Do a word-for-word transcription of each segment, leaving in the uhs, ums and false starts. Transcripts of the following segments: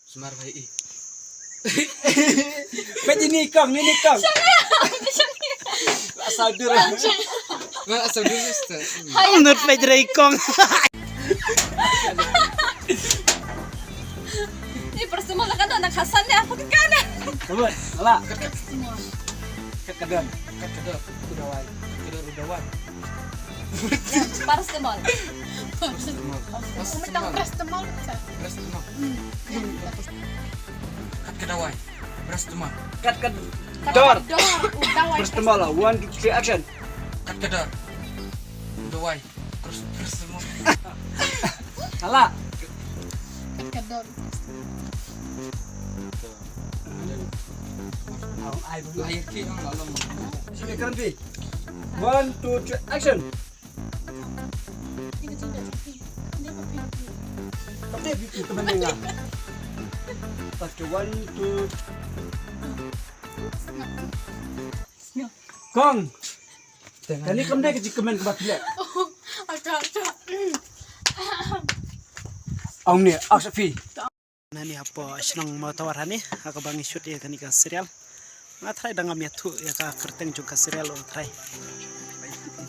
Sumar bhai i. Peit ini kong, ini kong. La sadur. La sadur, sister. Ong nut peit rai kong. Ni persemua lah kan anak Hasan ni apa kan? Coba, salah. Kat kedon. Kat kedon. Udah wai. Kat kedon udah wai. Paracetamol. Paracetamol. Paracetamol. Paracetamol. Paracetamol. Hmm. Kat kedawai. Paracetamol. Kat kedor. Paracetamol. One, two, three, action. Kat kedor. Dawai. Paracetamol. Salah. Kat kedor. Lahir ki ang lalam. Sini, Karen P. One, two, three, action. Kam dei beauty temen nga. Okay, one, two. Kong. Kane kam dei ka jingkmen kaba phi leh. Acha, acha. Ong ne, action phi. Nani hapoh shnong Mawtawar hani, ha kaba ngi shoot ïa kane ka serial. Nga tharai dang ngam ïathuh ïa ka kyrteng jong ka serial, o tharai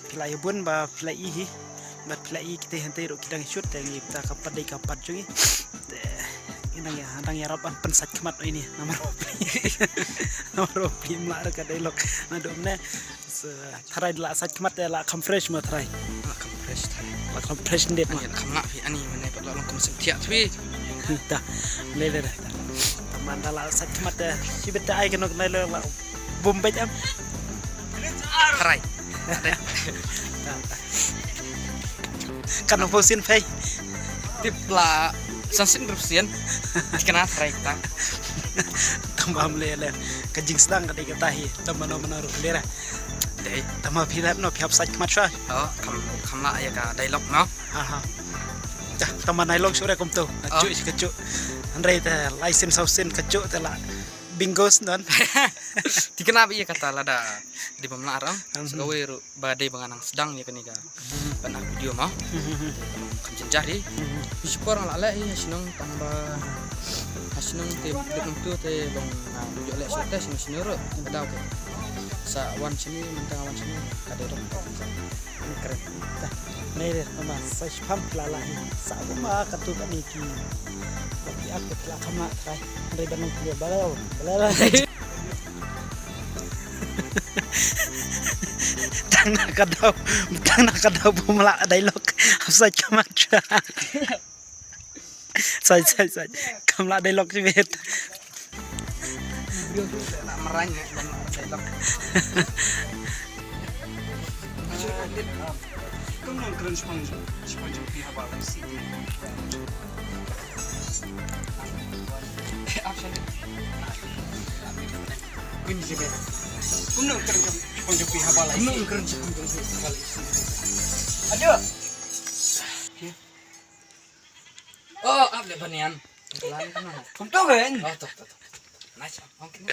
phi la ïa bun ba phi la i hi, bad phi la i kita hynrei ruh ki dang shoot, te ngi ta ka pat dei ka pat jong ngi. Te ngi dang ïa, dang ïarap ban pynsait khmat ïa ini. Namar ruh phi, namar ruh phi mla ka dialogue. Naduh mynne. Tharai da la sait khmat te la kham fresh mo tharai. La kham fresh tharai. La kham fresh ndit mo. Ani la kham lah phi ani mane pat la long kum sim thiah tharai. Da. Le le da. Tang ba da la sait khmat te shibit te ai kano kano la bum beit am. Tharai. Kan nong pau sien phi. Tip la san sien rup sien. Kane tharai ta. Tang ba mle le ka jingsdang ka dei kata hi. Tang ba no mano rup le ra. Dei. Tang ba phi lap no phi hap sait khmat shuwa. Oh, kham, kham lah ïa ka dialogue no. Ha ha. Tang ba dialogue shuwa re kumto. Ka juk, ka juk. Hynrei te lai sien saw sien ka juk te la. Bingo snon. Ti kena ba ïa kata lada dei bym lah ram. Sa kawei ruh ba dei ba nga nang sdang ïa kane ka ban ak video mo. Kam jynjar hi. Phi shipor nga la leh hi ha shnong tang ba ha shnong te dep nangtu te long nga ïoh leh shot te shnong shnong ruh ba daw ke. Sa wan shini mynta nga wan shini ka dei dong. Kren. Nei re tama sa shipang phi la la hi. Sa kuma katu kani ki. Ki ak phi la kham la trai. Nei ban nang phi ba la ba la. Tang na ka daw, tang na ka daw bym lah dialogue. Sa kham la trai. Sai, sai, sai. Kham lah dialogue shibit. Nak merain eh, nak dialogue. Kum nang kren shipang, shipang jong phi haba lai si. Action. Kum shibit. Kum nang kren shipang jong phi haba lai si. Kum nang kren shipang jong phi haba lai si. Aduh. Oh, ap le banian. Kum to ben. Oh, to, to, to. Nice. Ong kine.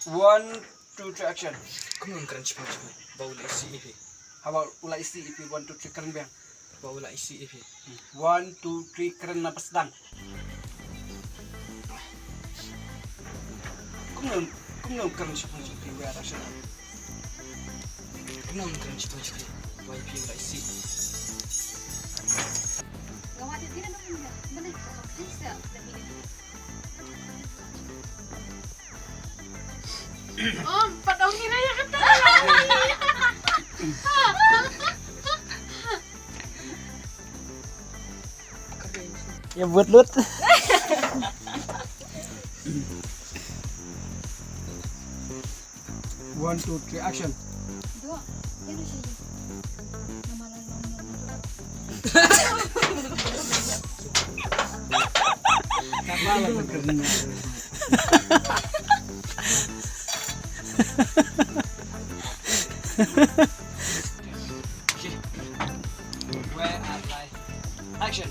One, two, three, action. Kum nang kren shipang shipang. Ba u la isi ipi. Haba u la isi ipi, one, two, three, kren biang. Ba u la isi ipi. One, two, three, kren na ba sdang. Kum nang, kum nang kren shipang shipang, action. Kum nang kren shipang shipang. Ba ipi u la isi. Om, pat ong ina ïa kata. Ïa buat lut. One, two, three, action. Action.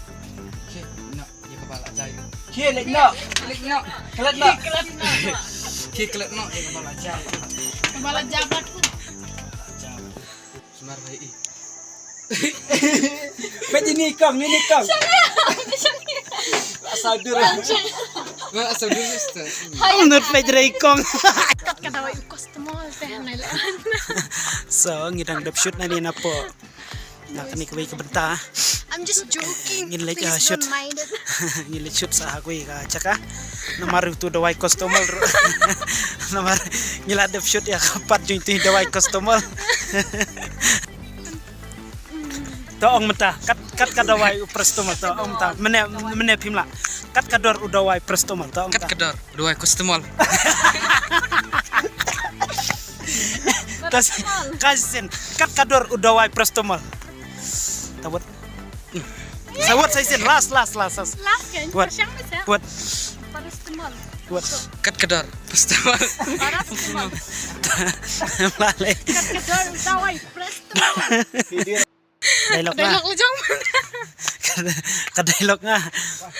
Khie, leit noh. Leit noh. Klet noh. Khie, klet noh, ïa kaba la jai. Kaba la jai bad. Sumar bhai i. Peit ini kong, ini kong. Sadur. Nggak, sadur, sister. Hai, menurut Fajri Kong. Kat ka dawai u customer teh nai la. So, ngi dang dep shoot na ni na po. Na kani kawei ka bynta. I'm just joking. Ngin leh, please, ah, shoot. Don't mind it. Ngin leh shoot sa ha kawei ka jaka. Namar utu dawai customer. Namar ngi la dep shoot ïa ka part jong utu dawai customer. To ong mynta, kat, kat ka dawai u paracetamol, to ong mynta. Mene, mene phim lah. Kat ka dor u dawai paracetamol, to ong mynta. Kat ka dor u dawai customer. Tas, ka shisien, kat ka dor u dawai paracetamol. Tawat. Tawat sa shisien, last, last, last, last. Last kan? Wat. Wat. Paracetamol. Wat. Kat ka dor paracetamol. Paracetamol. Mlale. Kat ka dor u dawai paracetamol. Dialogue nga. Dialogue la jong. Ka dialogue nga.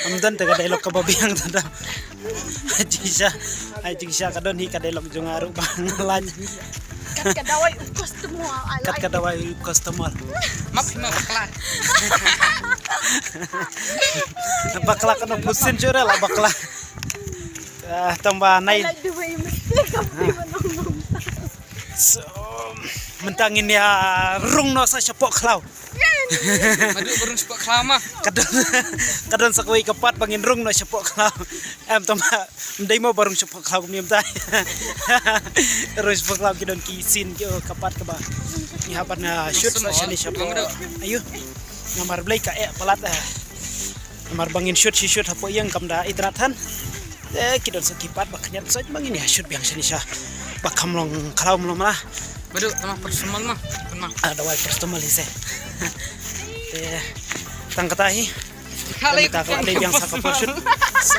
Am don te ka dialogue kaba biang te da. Ai jingshisha. Ai jingshisha ka don hi ka dialogue jong nga ruh ba nga lait. Kat ka dawai u customer. Kat ka dawai u customer. Map ma bakla. Bakla ka nong pusin jore la bakla. Ah, tang ba nai. I like the way you mistake up the one on. So, mynta ngin ïa rung noh sa shapoh khlaw. Madu ba rung shapoh khlaw ma. Ka don, ka don sa kawei ka part ba ngin rung noh shapoh khlaw. Em, tang ba ym dei mo ba rung shapoh khlaw kumne mynta. Rung shapoh khlaw ki don ki scene ki, oh, ka part kaba ngi hap ban, ah, shoot sa shane shapoh. Ayu. Namar balei ka eh palat, ah. Namar ba ngin shoot shi shoot hapoh ïing kam da itynnad than. Eh, ki don sa ki part ba khyndiat sa ba ngin ïa shoot biang shane sha. Ba kham long khlaw mlong mala. Badu, tama paracetamol ma. Pun ma. Ah, dawai paracetamol hi se. Eh, tang kata hi. Kali ta kala dei biang sa ka por shoot. Sa